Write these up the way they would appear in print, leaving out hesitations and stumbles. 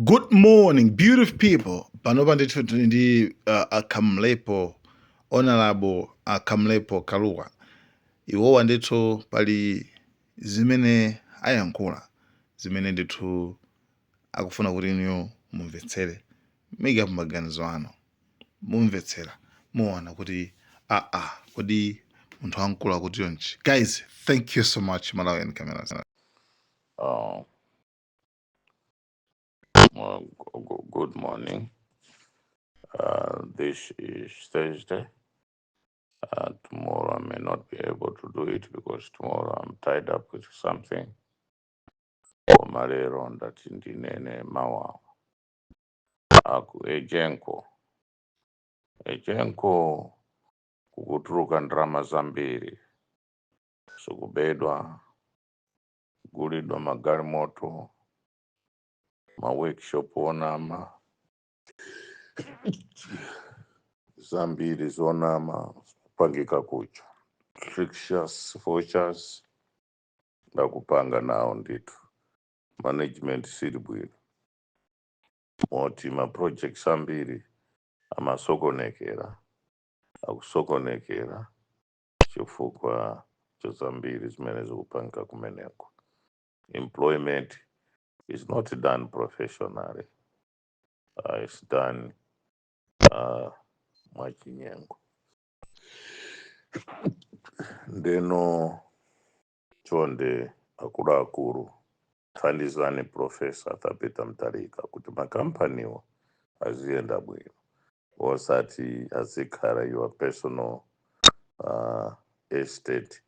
Good morning, beautiful people. Panopa ndithu tili ndi a Kamlepo, Honorable a Kamlepo Kalua. Iwowa ndithu pali zimene ayankhula, zimene ndithu akufuna kuti inuyo mumvetsere. Muyike maganizo anu, mumvetsera, muona kuti aa, kodi munthu wamkulu akuti yonchi. Guys, thank you so much, Malawian Cameras. Well, good morning. This is Thursday. Tomorrow I may not be able to do it because tomorrow I'm tied up with something. Koma lero ndati ndinene mawa aku EGENCO. EGENCO kukutuluka ndalama zambiri, sikubedwa, kugulidwa magalimoto, ma workshop onama, zambiri zonama kupangika kucha fictitious vouchers ndakupanga nawo ndithu. Management sili bwino, moti ma projects ambiri amasokonekera, akusokonekera chifukwa cha zambiri zimene zikupangika kumeneko. Employment is not done professionally, it's done mwachinyengo. Ndeno chonde akuluakulu, thandizani Professor Arthur Peter Mutharika kuti makampaniwo aziyenda bwino, osati azikhala your personal estate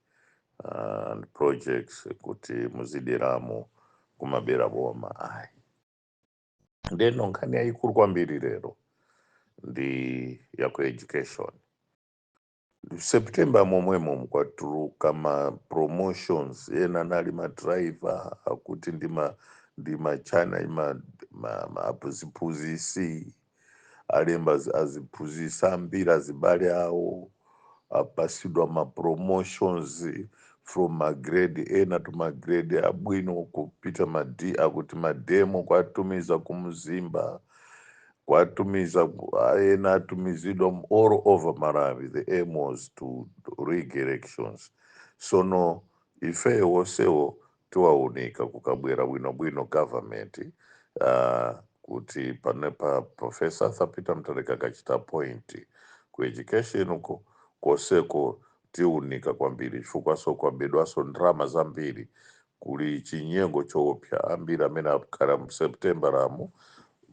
and projects kuti muzidyeramo kumabera boma, ayi. Ndeno nkhani yayikulu kwambiri lero ndi yaku education. September momwemo mukwatuluka ma promotions, ena anali ma driver akuti ndi machana ima ma aziphunzisi, alemba aziphunzisi ambiri, azibale awo apasidwa ma promotions from ma grade ena to ma grade abwino kupita ma D, akuti ma demo kwatumiza kumzimba, kwatumiza ena atumizidwa all over Malawi. The aim was to rig elections. Sono ife wonsewo tiwaunika kukabwera bwinobwino government, kuti panepa Professor Arthur Peter Mutharika akachita point ku education uko koseko tiunika kwambiri, chifukwa so kwabedwaso ndalama zambiri, kuli chinyengo choopsa. Ambiri amene akhala mu September ramu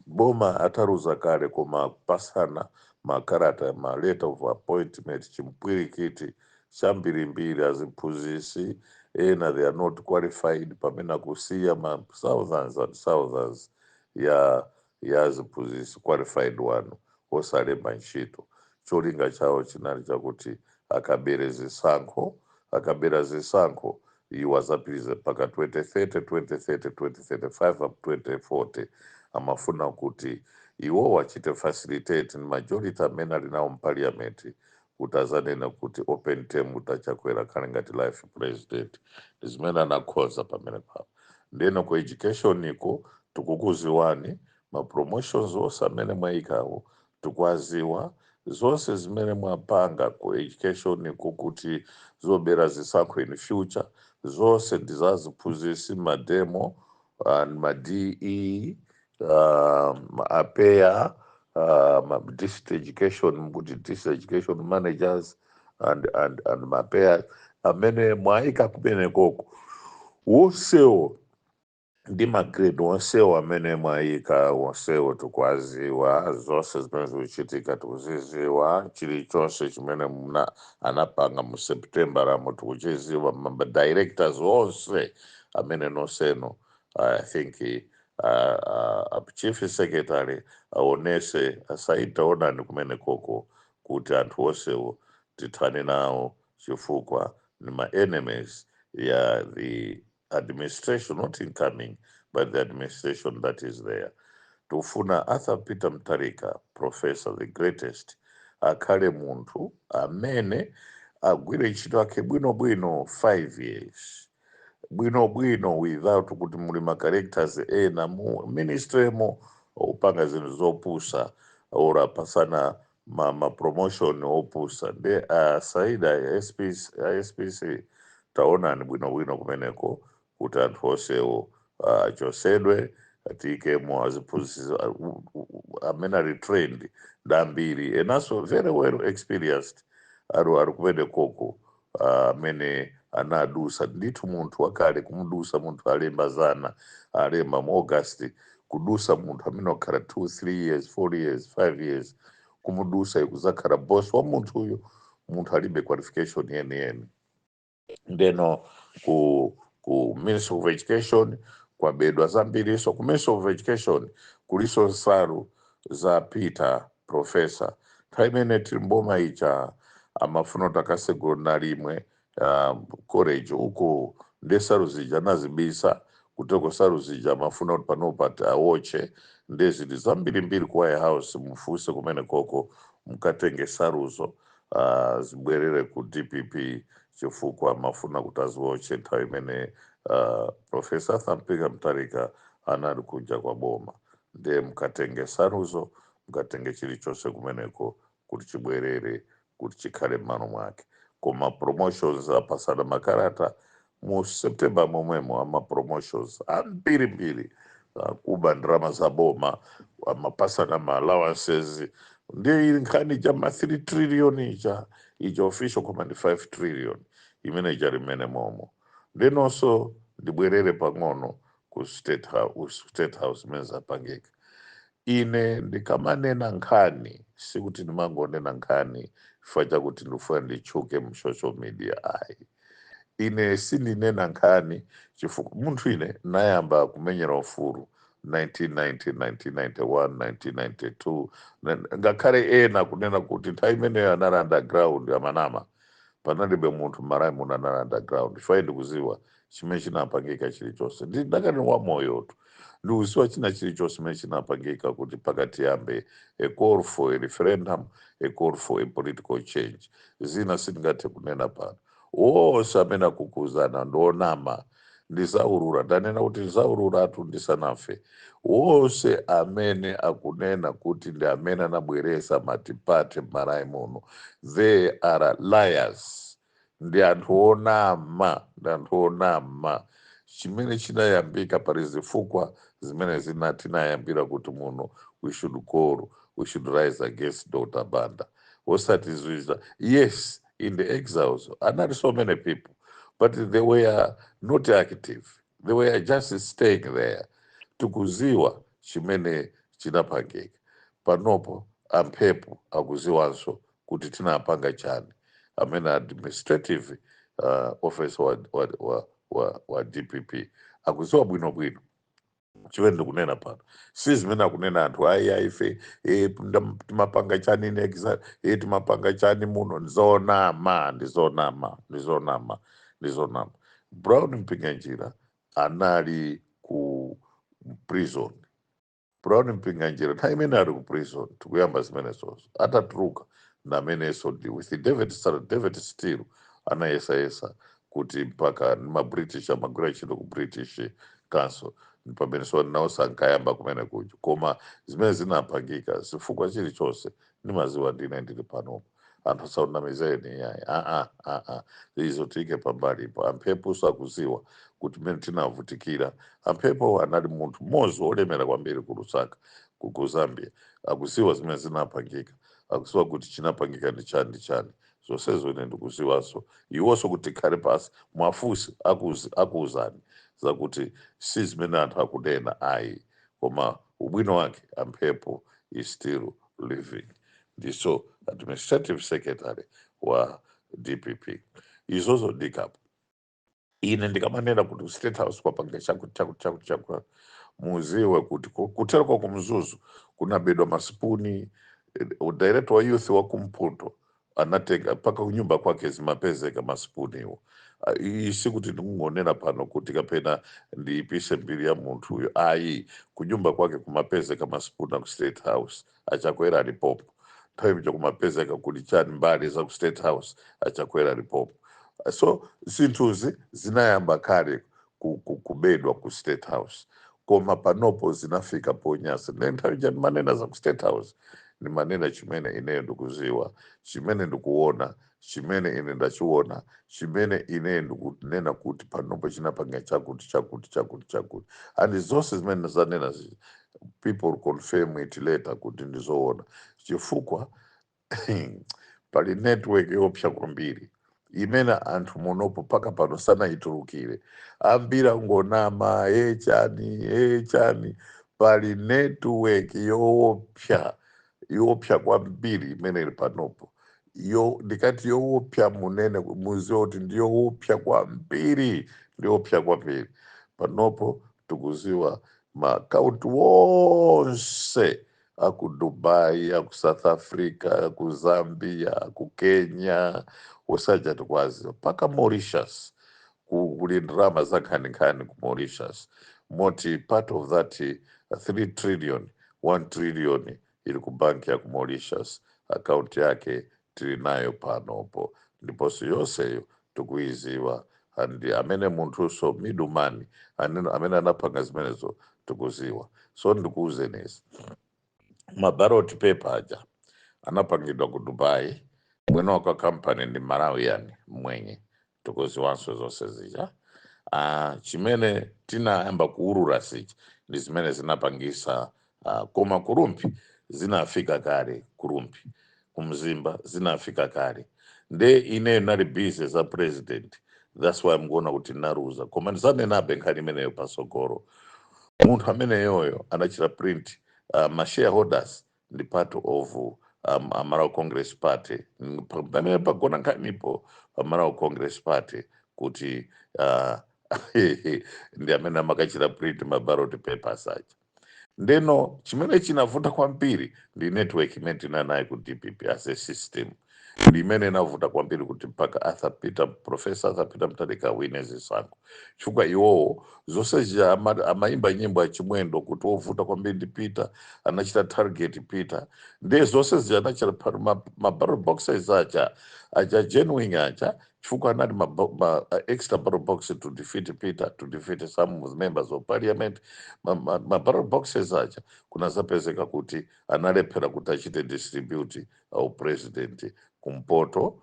boma ataruza kale, koma kupasana makarata, ma letter of appointment, chimpwirikiti chambirimbiri. Aziphunzisi ena, they are not qualified, pamene akusiya ma thousands and thousands ya aziphunzisi qualified one osalemba ntchito. Cholinga chawo chinali chakuti akabere zisankho, akabera zisankho iwo azapitiriza mpaka 2030, 2030, 2035 up 2040. Amafuna kuti iwo achite facilitate ni majority amene ali nawo m'parliament kuti azanena kuti open term, kuti aChakwera khale ngati life president. Ndi zimene anakhoza pamene papo. Ndeno ku education iko tikukuziwani, ma promotions onse amene mwayikawo tikuwaziwa, zonse zimene mwapanga ku education iko kuti zobera zisankho in future, zonse ndizaziphunzisi, ma demo and ma DE, APEA, ma district education, mukuti district education managers and ma PEA amene mwayika kumenekoko wonsewo ndi ma grade wonsewo amene mwayika wonsewo tikuwaziwa. Zonse zimene zikuchitika tikuziziwa, chilichonse chimene muna anapanga mu September ramo tikuchiziwa. Ma directors onse amene nonseno, I think chief secretary aonese asaitaonani kumene koko kuti anthu onsewo tithane nawo, chifukwa ni ma enemies ya the administration, not incoming but the administration that is there. Tikufuna Arthur Peter Mutharika, professor, the greatest, akhale munthu amene agwire ntchito yake bwinobwino 5 years. Bwino bwino, without kuti muli ma characters ena mu ministry mo upanga zinthu zopusa or apasana ma promotion opusa. Ndi Saida SPC, SPC, taonani bwinobwino kumeneko kuti anthu onsewo achosedwe, atiyikemo aziphunzitsi amene ali trained ndi ambiri enanso very well experienced ali kumene koko, amene anadusa ndithu munthu wakale kumudusa munthu alemba zana alemba mu August, kudusa munthu amene wakhala 2, 3 years, 4 years, 5 years, kumudusa ikuzakhala boss wa munthu uyo, munthu alibe qualification yeniyeni. Ndeno ku Ministry of Education kwabedwa zambiriso. Ku Ministry of Education kuliso nsalu za Peter Professor. Nthawi imene tili mboma ija amafuna kuti akasegula nalimwe college uko, ndi nsalu zija anazibisa kuteko. Nsalu zija amafuna kuti panopa awoche, ndi zili zambirimbiri ku White House. Mufuse kumene koko, mukatenge nsaluzo zibwerere ku DPP, chifukwa amafuna kuti aziwoche nthawi imene Professor Arthur Mpinga Mutharika anali kunja kwa boma. Ndiye mukatenge nsaluzo, mukatenge chilichonse kumeneko kuti chibwerere, kuti chikhale m'malo mwake. Koma promotions, apasana makarata mu September momwemo, ama promotions ambirimbiri, kuba ndalama za boma, amapasana ma allowances. Ndiye ili nkhani cha ma 3 trillion ija, ija official koma ndi 5 trillion imene ija limene momo. Ndinonso ndibwerere pang'ono ku State House, ku State House imene zapangika. Ine ndikamanena nkhani, sikuti ndimangonena nkhani chifukwa chakuti ndifuna nditchuke mu social media, ayi. Ine sindinena nkhani chifukwa munthu ine nayamba kumenyera ufulu 1990, 1991, 1992. Ngakhale ena kunena kuti nthawi imeneyo anali underground, amanama. Panalibe munthu m'Malawi muno anali underground, chifukwa ndikuziwa chimene chinapangika chilichonse. Ndakani wa moyotu, ndikuziwa china chilichonse chimene chinapangika kuti pakati yambe a call for a referendum, a call for a political change. Zina sindingathe kunena pano. Wonse amene akukuzana ndionama. Ndizaulula, ndanena kuti ndizaululatu ndisanafe. Wonse amene akunena kuti ndi amene anabweresa multiparty m'Malawi muno, they are liars, ndi anthu onama, ndi anthu onama. Chimene chinayambika, pali zifukwa zimene zina tinayambira kuti muno we should call, we should rise against Dr Banda, osati zwiza. Yes, in the exiles anali so many people, but they were not active, they were just staying there. Tikuziwa chimene chinapangika. Panopo amphepo akuziwanso kuti tinapanga chani, amene administrative officer wa DPP akuziwa bwinobwino chimene ndikunena pano. Si zimene akunena anthu, ayi, aife timapanga chani nexa, timapanga chani muno. Ndizonama, ndizonama, ndizonama, ndizonama. Brown Mpinganjira anali ku prison. Brown Mpinganjira nthawi imene ali ku prison tikuyamba zimenezozo, atatuluka namenenso ndi with David, Sir David Steele anayesayesa kuti mpaka ma British amagwira ntchito ku British Council, pamene so nawo sankayamba kumene kuja. Koma zimene zinapangika, zifukwa chilichonse ndimaziwa ndine ndili panopo. Anthu asaunamizeni, yayi, aa aa, izo tiyike pambalipo. Amphepo sakuziwa kuti mmene tinavutikira. Amphepo anali munthu mmodzi wolemera kwambiri ku Lusaka, ku Zambia. Akuziwa zimene zinapangika, akuziwa kuti chinapangika ndi chani ndi chani. Zonsezo ine ndikuziwanso, iwonso kuti tikhale pasi mwafusi akuuzani zakuti si zimene anthu akunena, ayi. Koma ubwino wake amphepo is still living, ndiso administrative secretary wa DPP. Izozo ndikapo. Ine ndikamanena kuti State House kwapanga chakuti chakuti chakuti chakuti, muziwe kuti kutereko kumzuzu kunabedwa masipuni. Director wa youth wa kumpoto anatenga mpaka kunyumba kwake zimapezeka masipuniwo. Iyi sikuti ndikungonena pano kuti kapena ndiipise mbiri ya munthu uyo, ayi. Kunyumba kwake kumapezeka masipuni aku State House, achakwera alipopo. Nthawi imene kumapezeka kuli chani, mbali za ku State House, achakwera alipopo. So zinthuzi zinayamba kale. Kubedwa ku State House, koma panopo zinafika ponyasa. Ne nthawi ija ndimanena za ku State House, ndimanena chimene ineyo ndikuziwa, chimene ndikuona, chimene ine ndachiona, chimene ine ndikunena kuti panopo chinapanga chakuti, chakuti, chakuti, chakuti, and zonse zimene zanena people confirm it later kuti ndizoona, chifukwa pali network yopsa kwambiri imene anthu munopo paka pano sanayitulukire. Ambiri angonama, e chani, e chani. Pali network yoopsa, yoopsa kwambiri imene ili panopo. Yo ndikati yoopsa, munene muziwe kuti ndiyoopsa kwambiri, ndiyoopsa kwambiri. Panopo tikuziwa maakaunti wonse aku Dubai, aku South Africa, aku Zambia, aku Kenya, usaja tikwaziwa mpaka Mauritius. Kuli ndalama za nkhaninkhani ku Mauritius, moti part of that 3 trillion, 1 trillion ili ku banki ya ku Mauritius. Akaunti yake tili nayo panopo, ndiponso yonseyo tikuiziwa, and amene munthuso middleman amene anapanga zimenezo tikuziwa. So ndikuuzenezi, ma ballot paper aja anapangidwa ku Dubai, mwene waka company ndi Malawian, mwenye, tikuziwanso zonse zija. Chimene tinayamba kuurura sichi ndi zimene zinapangisa, koma kuRumphi zinafika kale, kuRumphi, kuMzimba zinafika kale. Nde ine nali busy za president, that's why mukuona kuti naruza, koma ndisanenabe nkhani imeneyo pasogolo. Munthu ameneyoyo anachita print, ma shareholders ndi part of Malawi Congress Party. Pamene pagona nkhanipo pa Malawi Congress Party kuti ndi amene amakachita print ma ballot papers aja. Ndeno chimene chinavuta kwambiri ndi network imene tinanayo ku DPP as a system, ndi imene inavuta kwambiri kuti mpaka Arthur Peter, Professor Arthur Peter Mutharika awine zisankho, chifukwa iwowo zonse zija amaimba nyimbo ya Chimwendo kuti wovuta kwambiri ndi Peter, anachita target Peter. Ndiye zonse zija anachita ma ballot boxes aja genuine aja, chifukwa anati ma extra ballot box to defeat Peter, to defeat some of the members of parliament. Ma ballot boxes aja kunazapezeka kuti analephera kuti achite distribute au president kumpoto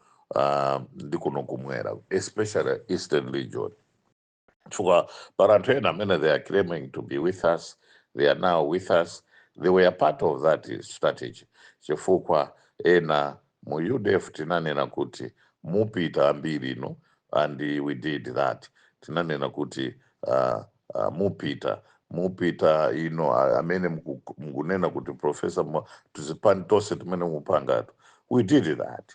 ndi kuno kumwera, especially Eastern Region, chifukwa but anthu ena amene they are claiming to be with us, they are now with us, they were part of that strategy, chifukwa ena mu UDF tinanena kuti mupita ambiri ino, and we did that. Tinanena kuti mupita ino, amene mukunena kuti professor, tuzipani tonse timene mupangatu, we did that.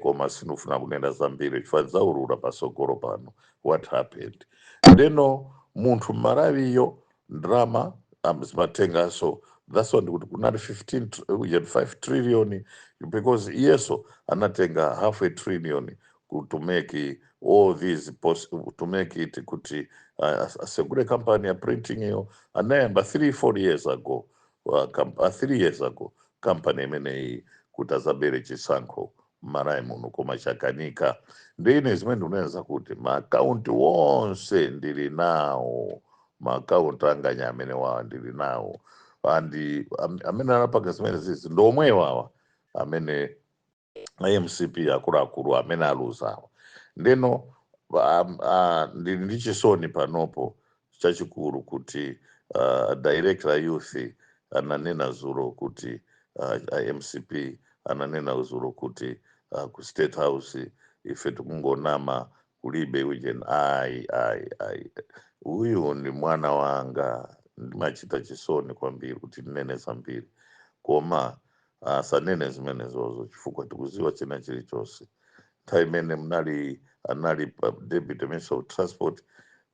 Koma sinufuna kunena zambiri chifukwa zaurura pasogolo pano what happened. Ndeno munthu mmalawiyo ndrama zimatenganso. That's why ndikuti kunali 15 5 trillion, because iyeso anatenga half a trillion to make all these to make it kuti asegure company ya printing iyo anayamba 3 4 years ago, 3 years ago, company imeneyi kuti azabere chisankho mmalawi muno, koma chakanika. Ndine zimene ndikunena kuti maakaunti wonse ndili nawo, maakaunti anganya amene wawa ndili nawo, and amene anapanga zimene zizi ndomwe wawa amene MCP akuluakulu amene aluzawa. Ndeno ndili ndi chisoni panopo chachikulu kuti director youth ananena zulo kuti MCP ananena zulo kuti ku State House ife tikungonama, kulibe ujeni. Ayi, ayi, ayi, uyu ndi mwana wanga. Ndimachita chisoni kwambiri kuti ndinene zambiri, koma asanene zimenezozo chifukwa tikuziwa china chilichonse. Nthawi imene mnali anali pa deputy minister of transport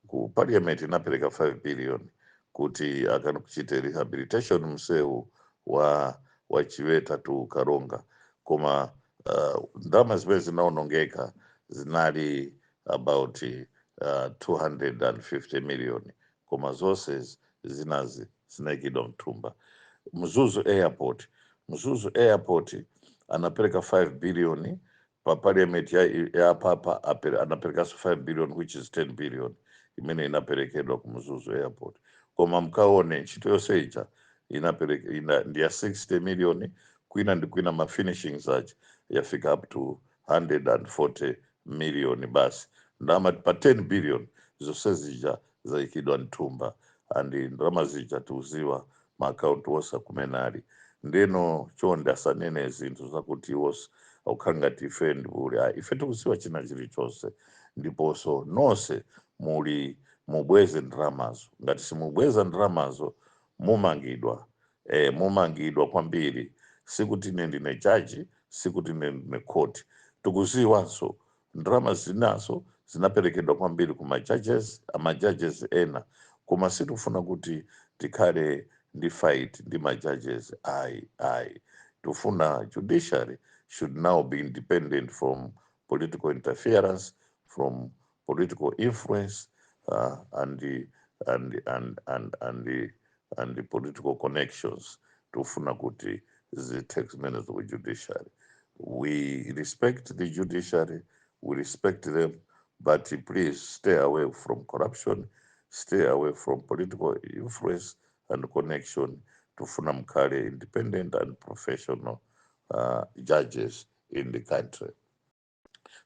ku parliament, inapereka 5 billion kuti akanakuchite rehabilitation msewu wa Chiweta to Karonga, koma ndalama zimene zinaonongeka zinali about 250 million, koma zonse zinazi zinayikidwa mthumba. Mzuzu Airport, Mzuzu Airport anapereka 5 billion pa parliament ya papa, anaperekanso 5 billion, which is 10 billion. Imene inaperekedwa ku Mzuzu Airport, koma mkaone ntchito yonse ija ndi ya 60 million, kwina ndi kwina ma finishings aja yafika up to 140 million basi. Ndalama pa 10 billion zonse zija zayikidwa mthumba, and ndalama zija tiuziwa maakaunti wonse kumene ali. Ndeno chonde asanene zinthu zakuti iwonso akukhala ngati ife ndibuli. Ayi, ife tikuziwa china chilichonse. Ndiponso nonse muli mubweze ndalamazo. Ngati simubweza ndalamazo, mumangidwa, mumangidwa kwambiri. Sikuti ine ndine jaji, sikuti ine ndine court. Tikuziwanso ndalama zinazo zinaperekedwa kwambiri ku majudges, amajudges ena, koma sitikufuna kuti tikhale ndi fight ndi majudges, ayi, ayi. Tifuna judiciary should now be independent from political interference, from political influence and the, and and and and the, and the political connections. Tufuna kuti zithe zimenezo ku judiciary. We respect the judiciary, we respect them, but please stay away from corruption, stay away from political influence and connection. Tufuna mkhale independent and professional judges in the country.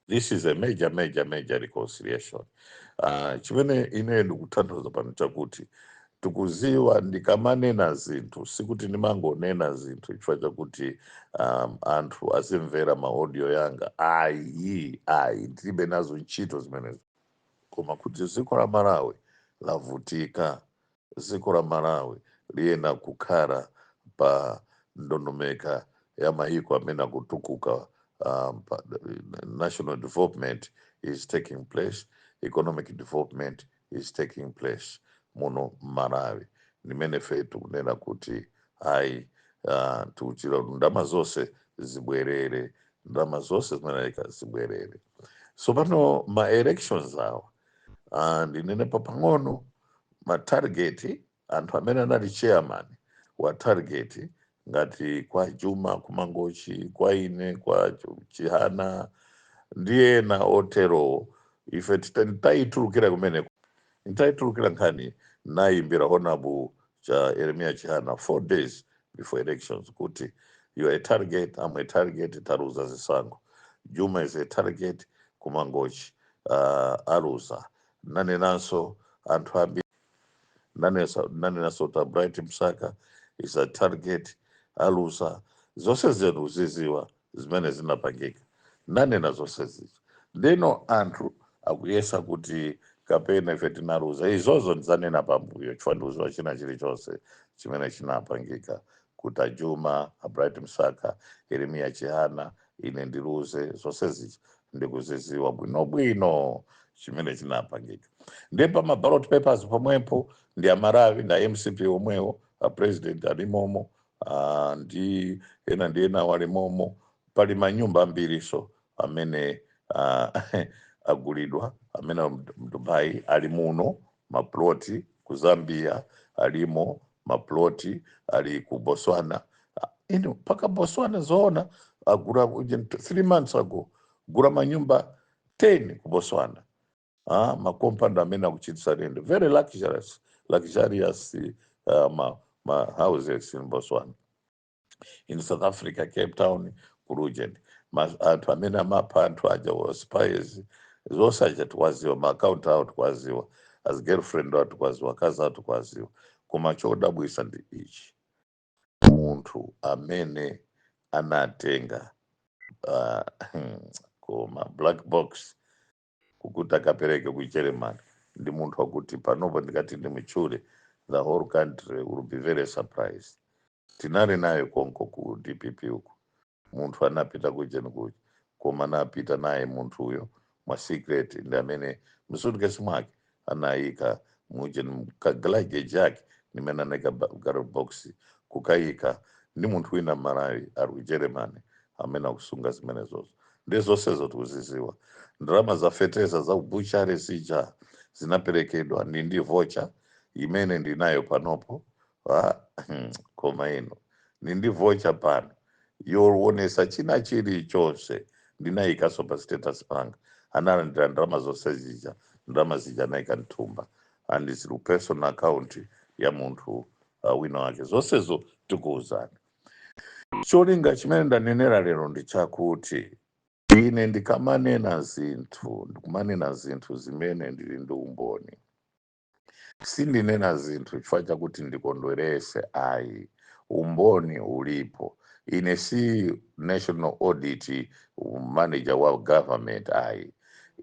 This is a major, major, major reconciliation. Chimene ine ndikutanthauza pano chakuti tikuziwa, ndikamanena zinthu sikuti ndimangonena zinthu chifukwa chakuti anthu azimvera ma audio yanga, ayi, ayi, ndilibe nazo ntchito zimenezo. Koma kuti dziko la Malawi lavutika, dziko la Malawi liyena kukhala pa ndondomeka ya mayiko amene akutukuka. National development is taking place, economic development is taking place muno Malawi. Ndimene fe tikunena kuti ayi, tikuchira kuti ndalama zonse zibwerere, ndalama zonse zimeneka zibwerere. So pano ma elections awa, ndinene pang'ono ma target, anthu amene anali chairman wa target ngati kwa Juma kumangochi, kwa ine, kwa Chihana ndi ena oterowo, ife tayitulukira kumene, ntayitulukira nkhani, nayimbira Honorable cha Yeremia Chihana 4 days before elections kuti you are a target, I'm a target, taruza zisankho. Juma is a target kumangochi, aluza. Nanenanso anthu ambiri, nanenanso ta Bright Msaka is a target, aluza. Zonse zenu ziziwa zimene zinapangika, nanena zonse zizo. Ndino anthu akuyesa kuti kapena ife tinaluza. Izozo ndizanena pambuyo chifukwa ndikuziwa china chilichonse chimene chinapangika kuti ajuma, aBright Msaka, Yeremiya Chihana, ine ndiluze. Zonse zichi ndikuziziwa bwinobwino chimene chinapangika. Ndiye pa ma ballot papers pomwepo ndi amaravi na MCP omwewo, a president alimomo, ndi ena ndi ena walimomo. Pali manyumba ambiriso amene agulidwa, amene Dubai ali muno, maploti ku Zambia alimo, maploti ali ku Botswana. Ino mpaka Botswana zoona, agula 3 months ago, gula manyumba 10 ku Botswana, makompanda amene akuchitisa rent, very luxurious, luxurious ma houses in Botswana, in South Africa, Cape Town, ku Rugent. Anthu amene amapha anthu aja wa spies zonse aja tikwaziwa, ma account awo tikwaziwa, as girlfriend awo tikwaziwa, akazi awo tikwaziwa. Koma chodabwisa ndi ichi: munthu amene anatenga koma black box kukuti akapereke ku Germany ndi munthu wakuti panopo ndikati ndimutchule, the whole country will be very surprised. Tinali naye konko ku DPP uku. Munthu anapita kujeni kuja, koma anapita naye munthuyo mwa secret, ndi amene msuitcase mwake anayika mujeni luggage yake nimene anayika ballot box kukayika. Ndi munthu wina Mmalawi ali ku Germany amene akusunga zimenezozo. Ndi zonsezo tikuziziwa. Ndalama za fetereza za ubuchare zija zinaperekedwa ndi voucher imene ndinayo panopo. Koma ino ndi voucher pano yoonesa china chilichonse, ndinayikaso pa status panga. Analandira ndalama zonse zija Ndalama zija anayika mthumba and zili ku personal account ya munthu wina wake. Zonsezo tikuwuzani. Cholinga chimene ndanenera lero ndi chakuti ine ndikamanena zinthu, ndikumanena zinthu zimene ndili ndi umboni. Sindinena zinthu chifukwa chakuti ndikondwerese, ayi. Umboni ulipo. Ine si national audit manager wa government, ayi.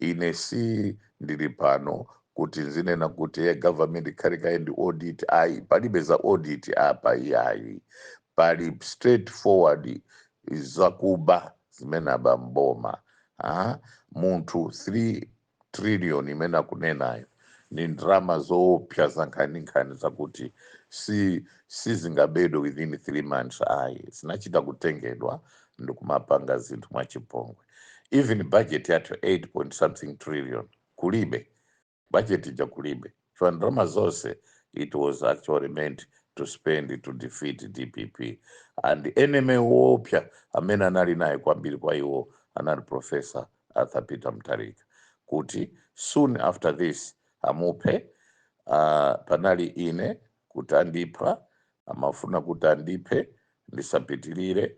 Ine si ndili pano kuti nzinena kuti ye government ikhale kaye ndi audit, ayi. Palibe za audit apa, iyayi. Pali straightforward zakuba zimene aba mboma. Ah, munthu 3 trillion imene akunenayo ni ndalama zoopsa za nkhaninkhani, zakuti si sizingabedwe within 3 months, ayi. Zinachita kutengedwa ndikumapanga zinthu mwachipongwe. Even budget yathu 8 point something trillion, kulibe budget ija, kulibe so ndalama zonse. It was actually meant to spend to defeat DPP, and enemy woopsa amene anali naye kwambiri kwa iwo anali Professor Arthur Peter Mutharika, kuti soon after this amuphe. Panali ine kuti andipha, amafuna kuti andiphe ndisapitirire.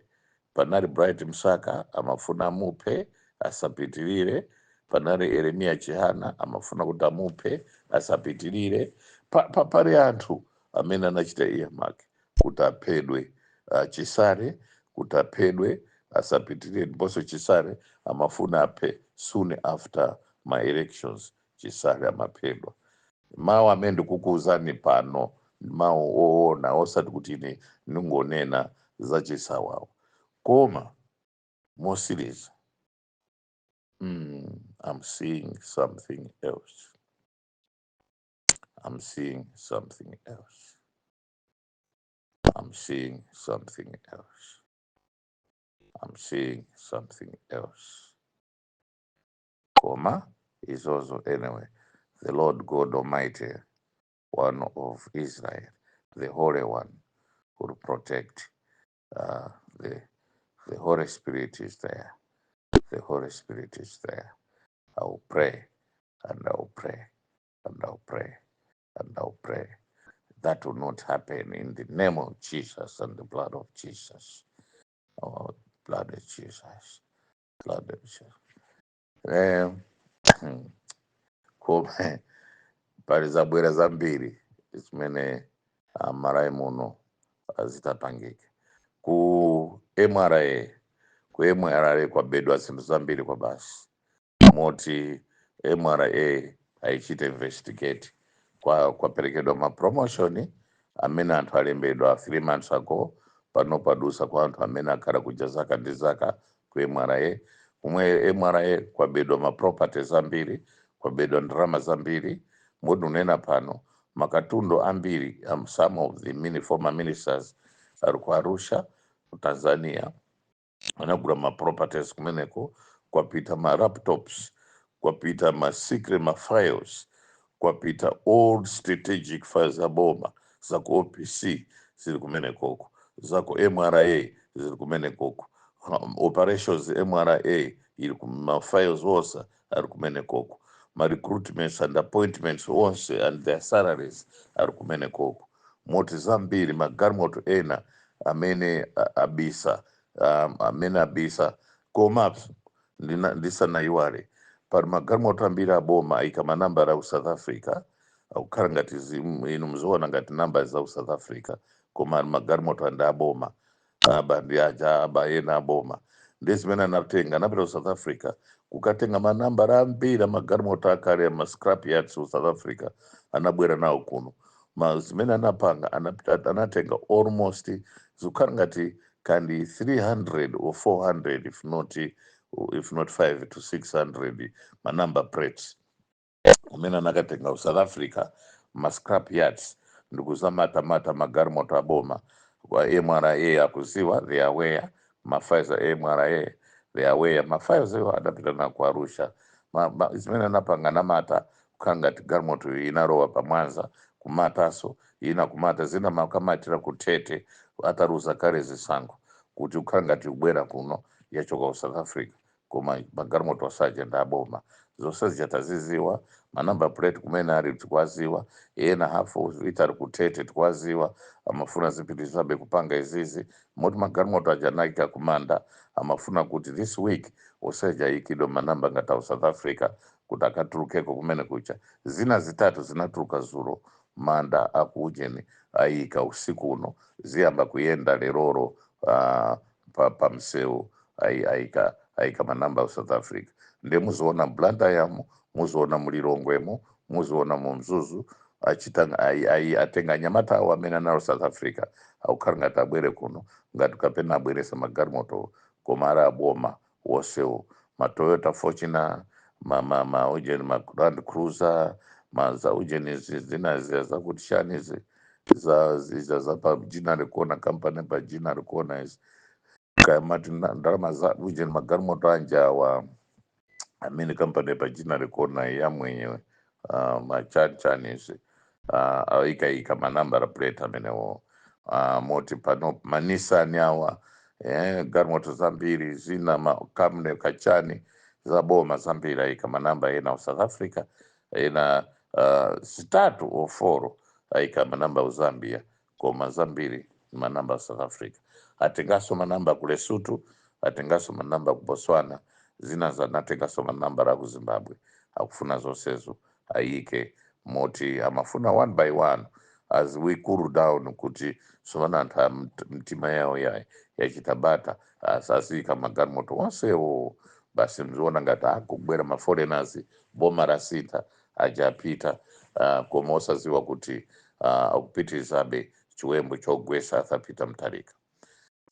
Panali Bright Msaka, amafuna amuphe asapitirire. Panali Eremia Chihana, amafuna kuti amuphe asapitirire. Pali anthu amene anachita earmark kuti aphedwe, Chisale kuti aphedwe asapitirire. Ndiponso Chisale amafuna aphe soon after my elections. Chisale amaphedwa. Mawu amene ndikukuwuzani pano ndi mawu oona, osati kuti ine ndingonena zachisawawa. Koma mosiriza, I'm seeing something else. I'm seeing something else. I'm seeing something else. I'm seeing something else. Koma is also, anyway, the Lord God Almighty, one of Israel, the Holy One, will protect. The Holy Spirit is there. The Holy Spirit is there. I will pray and I will pray and I will pray and I will pray. That will not happen in the name of Jesus and the blood of Jesus. Oh, blood of Jesus. Blood of Jesus. Koma pali zabwera zambiri zimene Malawi muno zitapangika. Ku MRA, ku MRA kwabedwa zinthu zambiri kwa basi, moti MRA aichita investigate. Kwaperekedwa ma promotion amene anthu alembedwa 3 months ago, pano padusa kwa anthu amene akhala kuja zaka ndi zaka ku MRA. Kumwe MRA kwabedwa ma properties ambiri, kwabedwa ndalama zambiri, moti unena pano makatundu ambiri, some of the former ministers ali ku Arusha, ku Tanzania, anagula ma properties kumeneko. Kwapita ma laptops, kwapita ma secret ma files, kwapita old strategic files za boma, za ku OPC zili kumenekoko, za ku MRA zili kumenekoko. Operations MRA ili ku ma files onse ali kumenekoko, ma recruitments and appointments onse and their salaries ali kumenekoko. Moti zambiri, magalimoto ena amene abisa, amene abisa. Komaso ndisanayiwale, pali magalimoto ambiri aboma ayika manambala aku South Africa, akukhala ngati inu muziona ngati namba za ku South Africa, koma magalimoto andi aboma. Aba ndi aja aba ena aboma, ndi zimene anatenga, anapita ku South Africa kukatenga manambala ambiri amagalimoto akale ama scrap yards ku South Africa, anabwera nawo kuno. Ma zimene anapanga, anatenga almost zikukhala ngati kandi 300 or 400, if not 5 to 600 ma number plates amene anakatenga ku South Africa, ma scrap yards, ndikuzamatamata magalimoto aboma. Kwa MRA akuziwa, they are aware. Ma files a MRA, they are aware. Ma files iwo adapita na ku Arusha. Zimene anapanga, namata kukhala ngati galimoto inalowa pamwanza, kumataso ina, kumata zina, makamatira kutete ataluza kale zisankho, kuti kukhala ngati kubwera kuno yachoka ku South Africa, koma magalimoto asaja ndi aboma. Zonse zija taziziwa, ma number plate kumene ali tikwaziwa, ena hafu itali kutete tikwaziwa. Amafuna zipitizabe kupanga izizi moti magalimoto aja anayika kumanda. Amafuna kuti this week oseja ayikidwe manamba ngati au South Africa kuti akatulukeko kumene kucha. Zina zitatu zinatuluka zulo, manda akuujeni ayika usiku uno, ziyamba kuyenda leroro pa msewu. Ayika manamba au South Africa, ndiye muziona Blantyre, muziona mulilongwemo, muziona mu Mzuzu. Achita atenga anyamata awo amene analo South Africa, akukhala ngati abwere kuno ngati kapena abweresa magalimoto, koma ali aboma wonsewo, ma Toyota Fortuner, ma ujeni, ma Land Cruiser, ma za ujeni izi zina ziya zakuti shani izi za ziza za pa jina likuona company pa jina likuona izi kamati ndalama za ujeni magalimoto anja wa amene company pa jina likuona ya mwenyewe, machani izi aikaika ma number plate amenewo, moti pano ma Nissan awa, galimoto zambiri zina makamne kachani zaboma zambiri aika manamba ena wa South Africa, ena zitatu or four aika manamba wa Zambia, koma zambiri ni manamba a South Africa. Atengaso manamba ku Lesotho, atengaso manamba ku Botswana, zina zanatengaso manamba ku Zimbabwe. Akufuna zonsezo ayike moti amafuna one by one as we cool down kuti sovana anthu a mtima yawo yachitabata asazika magalimoto onsewo basi. Mziona ngati akubwera ma foreigners, boma la sintha, ajapita, koma osaziwa kuti akupitirizabe chiwembu chogwesa Arthur Peter Mutharika.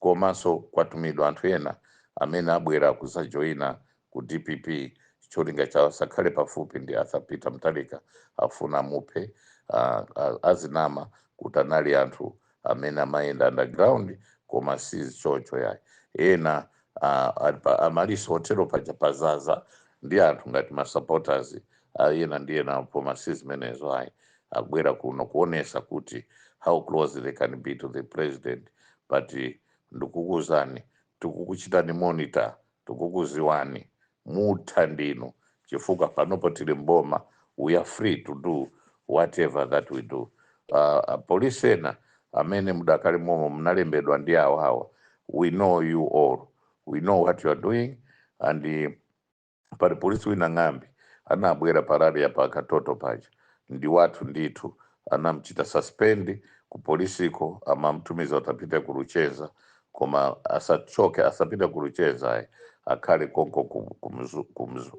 Komanso kwatumidwa anthu ena amene abwera kuzajoyina ku DPP, cholinga chawo sakhale pafupi ndi Arthur Peter Mutharika, afuna amuphe. Azinama kuti anali anthu amene amayenda underground, koma si choncho yayi. Ena ali Amaryllis Hotel paja pazaza ndi anthu ngati ma supporters ena ndi ena, koma si zimenezo ayi. Akubwera kuno kuonesa kuti how close they can be to the president, but ndikukuwuzani, tikukuchitani monitor, tikukuziwani, mutha ndinu, chifukwa panopo tili mboma, we are free to do whatever that we do. Polisi ena amene mudakali momo munalembedwa ndi awo awa, we know you all, we know what you are doing. And pali polisi wina ng'ambi anabwera parali pa katoto paja, ndi wathu ndithu, anamchita suspend ku polisiko, amamtumiza kuti apite ku Luchenza, koma asachoke, asapite ku Luchenza ayi, akhale konko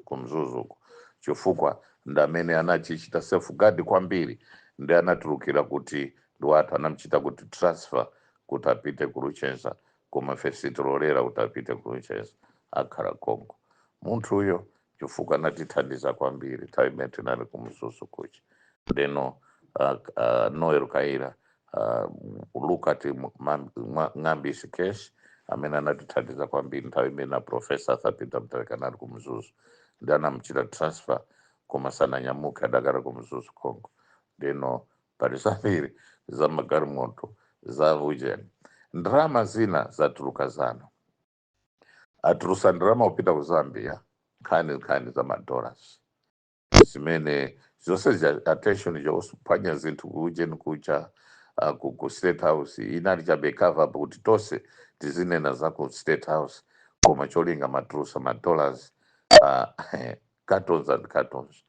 ku Mzuzuko, chifukwa ndi amene anachichita safeguard kwambiri, ndi anatulukira kuti ndi wathu. Anamchita kuti transfer kuti apite ku Luchenza, koma ife sitilolera kuti apite ku Luchenza, akhala konko munthu uyo, chifukwa anatithandiza kwambiri nthawi imene tinali ku Mzuzu kucha. Ndeno Noel Kaira, look at Ng'ambi's case, amene anatithandiza kwambiri nthawi imene Professor Arthur Peter Mutharika anali ku Mzuzu, ndi anamuchita transfer, koma sananyamuke, adakali ku Mzuzu konko. Ndeno pali zambiri za magalimoto za ujeni, ndalama zina zatuluka zano, atulusa ndalama kupita ku Zambia, nkhani nkhani za ma dollars zimene zonse zija attention chophwanya zinthu kujeni kucha ku State House inali chabe cover up kuti tonse tizinena za ku State House, koma cholinga matulusa ma dollars, cartons and cartons,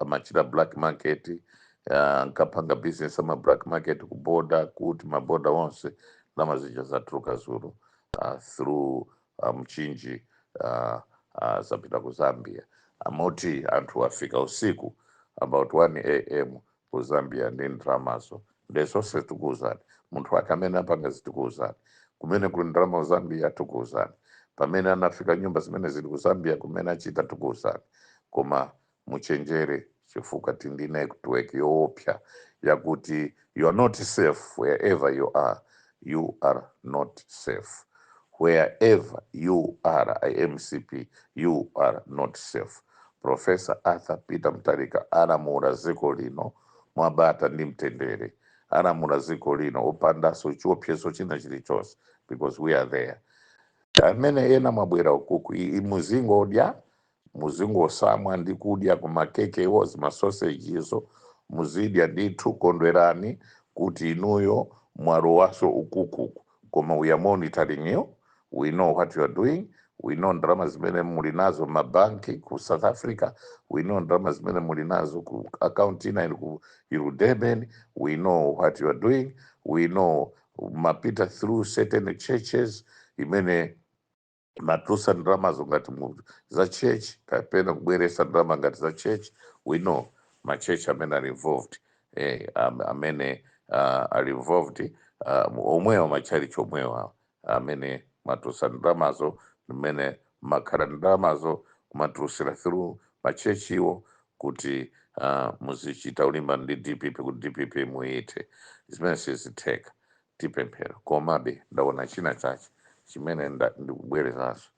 amachita black market, nkapanga business ama black market ku border, kuti maboda onse ndalama zija zatuluka zulu through Mchinji, zapita ku Zambia. Amoti anthu afika usiku about 1 a.m. ku Zambia ndi ndalamazo. Ndezonse tikuwuzani munthu wake amene apanga, zitikuwuzani kumene kuli ndalama ku Zambia, tikuwuzani pamene anafika, nyumba zimene zili ku Zambia kumene achita, tikuwuzani. Koma muchenjere, chifukwa tindi network yoopsa yakuti you are not safe wherever you are. You are not safe wherever you are. MCP, you are not safe. Professor Arthur Peter Mutharika alamula dziko lino mwabata ndi mtendere, alamula dziko lino opandanso chiopsezo china chilichonse, because we are there. Amene ena mwabwera ukuku muzingodya. Muzingosamwa ndi kudya kumakekewo, zimasoseji izo muzidya ndithu. Kondwerani kuti inuyo mwalowaso ukukuku, koma we are monitoring you. We know what you are doing. We know ndalama zimene muli nazo mabanki ku South Africa. We know ndalama zimene muli nazo ku account ina ili ku Durban. We know what you are doing. We know mapita through certain churches imene matusa ndalamazo ngati za church kapena kubweresa ndalama ngati za church. We know ma church amene ali involved, amene ali involved, omwewa machalichi omwewa amene matusa ndalamazo, mmene makhala ndalamazo kumatusira through machechiwo kuti muzichita ulimba ndi DPP kuti DPP muite. Zimene sizitheka, tipemphera. Komabe ndaona china chache chimene ndikubwerezanso,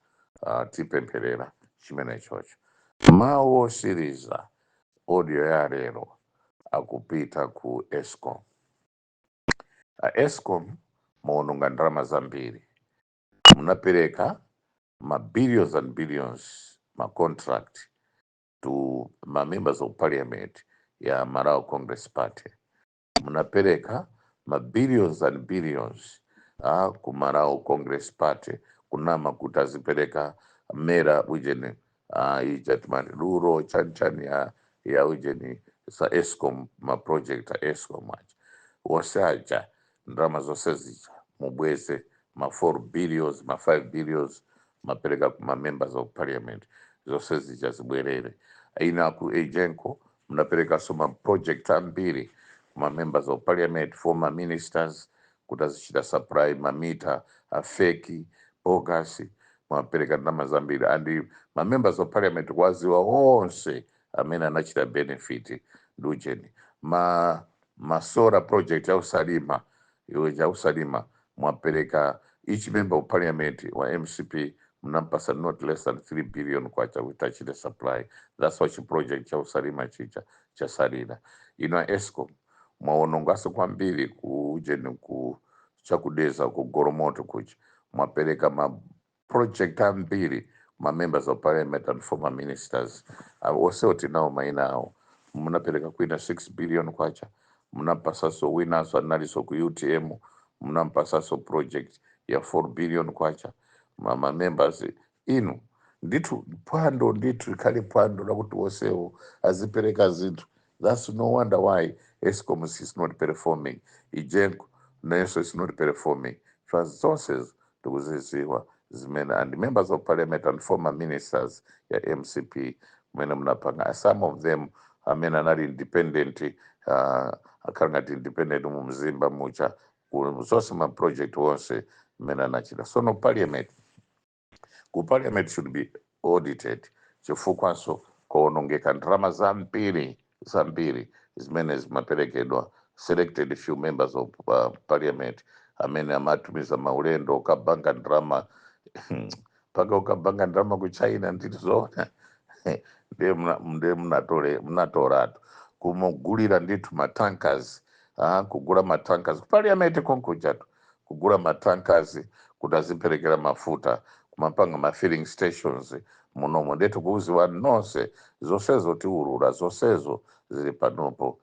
tipempherera chimene chocho. Mawu osiriza, audio ya lero akupita ku ESCOM. ESCOM, muononga ndalama zambiri. Munapereka ma billions and billions ma contract to ma members of parliament ya Malawi Congress Party. Munapereka ma billions and billions ku Malawi Congress Party, kunama kuti azipereka mera ujeni, ija timati rural chanichani ya ujeni sa ESCOM, ma project a ESCOM aja wose aja. Ndalama zonse zija mubweze, ma 4 billions, ma 5 billions mapereka kuma members of parliament, zonse zija zibwerere. Ina ku EGENCO munaperekaso ma project ambiri kuma members of parliament, former ministers, kuti azichita supply mamita a fake, bogus. Mwapereka ndalama zambiri and ma members of parliament kwaziwa onse amene anachita benefit ndi ujeni ma solar project ya uSalima, iwe cha uSalima. Mwapereka each member of parliament wa MCP, mnampasa not less than 3 billion kwacha kuti achite supply. That's why chiproject cha uSalima chicha chasalira. Ino a ESCOM, mwaonongaso kwambiri ku ujeni, ku chakudeza, ku Goromoto kucha. Mwapereka ma project ambiri ma members of parliament and former ministers, onsewo tinawo maina awo. Munapereka kwina 6 billion kwacha, munampasaso winaso analiso ku UTM, munampasaso project ya 4 billion kwacha. Ma members inu ndithu phwando ndithu, ikhale phwando lakuti wonsewo azipereka zinthu. That's no wonder why ESCOM is not performing, EGENCO nayenso is not performing. Zonse tikuziziwa zimene and members of parliament and former ministers ya MCP kumene munapanga. Some of them amene anali independent, akhala ngati independent mu Mzimba mucha, zonse ma project wonse mmene anachita. Sono parliament, ku parliament should be audited, chifukwanso kuonongeka ndalama zambiri zambiri zimene zimaperekedwa selected few members of parliament amene amatumiza maulendo ukabanga ndalama, mpaka ukabanga ndalama ku China. Nditi zoona, ndiye munatoratu kumugulira ndithu matankers, kugula matankers ku parliament konkuchatu, kugula matankers kuti aziperekera mafuta, kumapanga ma filling stations munomo. Ndithu kuuziwa nonse, zonsezo tiulula, zonsezo zili panopo.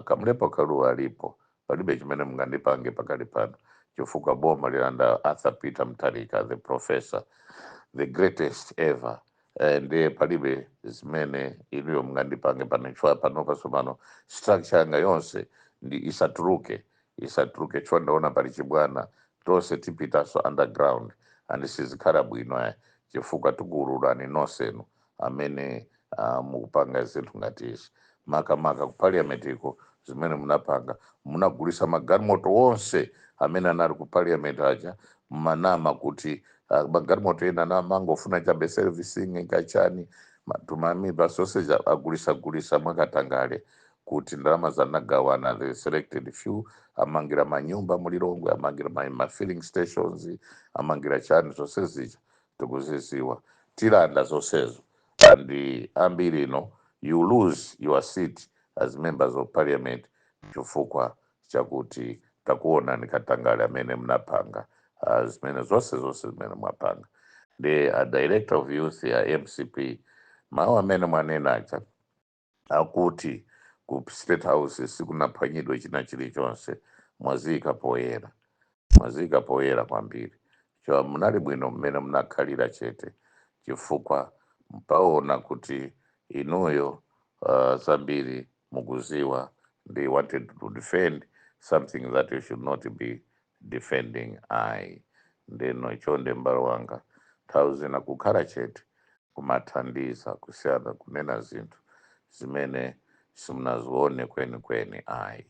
Kamlepo Kaluwa alipo, palibe chimene mungandipange pakali pano, chifukwa boma lilanda Arthur Peter Mutharika, the professor, the greatest ever. Ndiye palibe zimene inuyo mungandipange pano, chifukwa panopa pano structure yanga yonse ndi isatuluke, isatuluke, chifukwa ndaona pali chibwana. Tonse tipitaso underground and sizikhala bwino aya, chifukwa tikuwululani nonsenu amene mukupanga zinthu ngati izi, makamaka ku parliament iko zimene munapanga. Munagulisa magalimoto wonse amene anali ku parliament aja, mmanama kuti magalimoto ena namangofuna chabe servicing kachani tumamiba sausage, agulisa gulisa mwakatangale kuti ndalama zanagawana the selected few, amangira manyumba mulilongwe, amangira ma filling stations, amangira chani. Zonse zija tikuziziwa, tilanda zonsezo. And ambiri ino, you lose your seat as members of parliament chifukwa chakuti takuona nikatangale amene mnapanga, zimene zonse zonse zimene mwapanga. Ndi a director of youth ya MCP. Mawu amene mwanena aja akuti ku State House sikunaphwanyidwe china chilichonse, mwaziyika poyera, mwaziyika poyera kwambiri. Cho munali bwino mmene munakhalira chete, chifukwa mpaona kuti inuyo zambiri mukuziwa ndi wanted to defend something that you should not be defending. Ayi, ndeno chonde m'bale wanga, nthawi zina kukhala chete kumathandiza kusiyana kunena zinthu zimene simunazione kwenikweni ayi.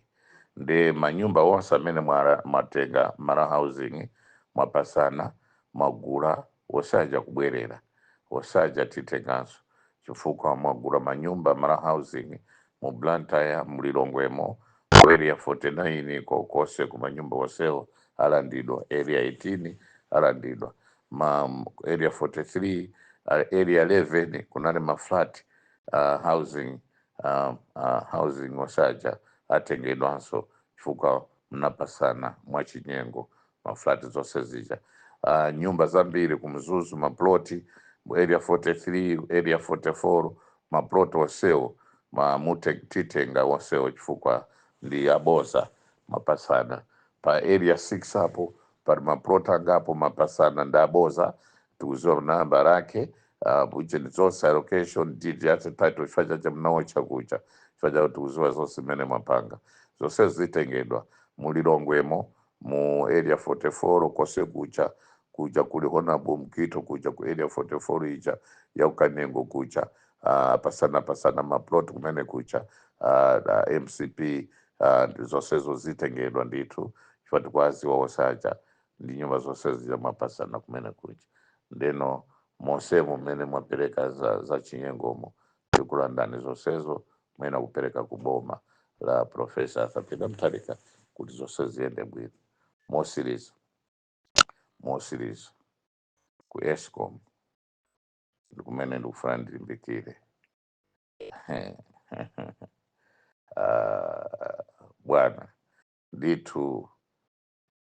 Ndi manyumba onse amene mwatenga mara housing, mwapasana, mwagula, wosaja kubwerera, wosaja titenganso, chifukwa mwagula manyumba mara housing mu Blantyre, mulilongwemo, ku Area 49 kokose, ku manyumba onsewo alandidwa, Area 18 alandidwa, ma Area 43, Area 11 kunali ma flat housing, housing osaja atengedwanso chifukwa mnapasana mwachinyengo maflati zonse zija. Nyumba zambiri kumzuzu, maploti Area 43, Area 44, maploti onsewo titenga onsewo chifukwa ndi aboza mapasana. Pa Area 6 apo pali maploti angapo mapasana, ndi aboza, tikuziwa namba lake, ujeni zonse, allocation deed yathu, title, chifukwa chache mnawocha kucha, chifukwa chakuti tikuziwa zonse mmene mwapanga. Zonse zitengedwa mulilongwemo mu Area 44 kose kucha, kuja kuli Honorable Mkito, kuja ku Area 44 ija ya ukanengo kucha, pasana pasana maplot kumene kucha, MCP, zonsezo zitengedwa ndithu chifukwa tikwaziwa osaja ndi nyumba zonse zija mwapasana kumene kucha. Ndeno monsemo mmene mwapereka za chinyengomo, tikulandani zonsezo, mwena kupereka kuboma la Professor Arthur Peter Mutharika kuti zonse ziyende bwino. Mosiriza, mosiriza, ku ESCOM ndikumene ndikufuna ndilimbikire. Bwana, ndithu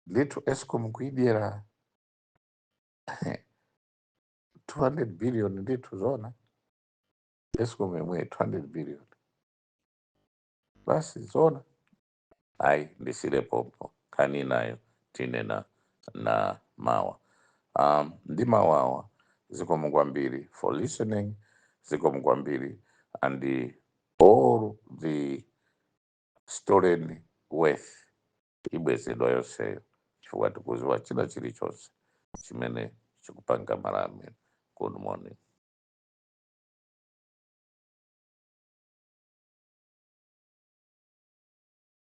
ndithu ESCOM kuidyera 200 billion ndithu zona. ESCOM yomwe 200 billion basi, zona? Ayi, ndisire pompo, nkhani nayo tinena na mawa. Ndi mawawa. Zikomo kwambiri for listening, zikomo kwambiri. And all the stolen wealth ibwezedwa yonseyo, chifukwa tikuziwa china chilichonse chimene chikupanga Malawi. Good morning.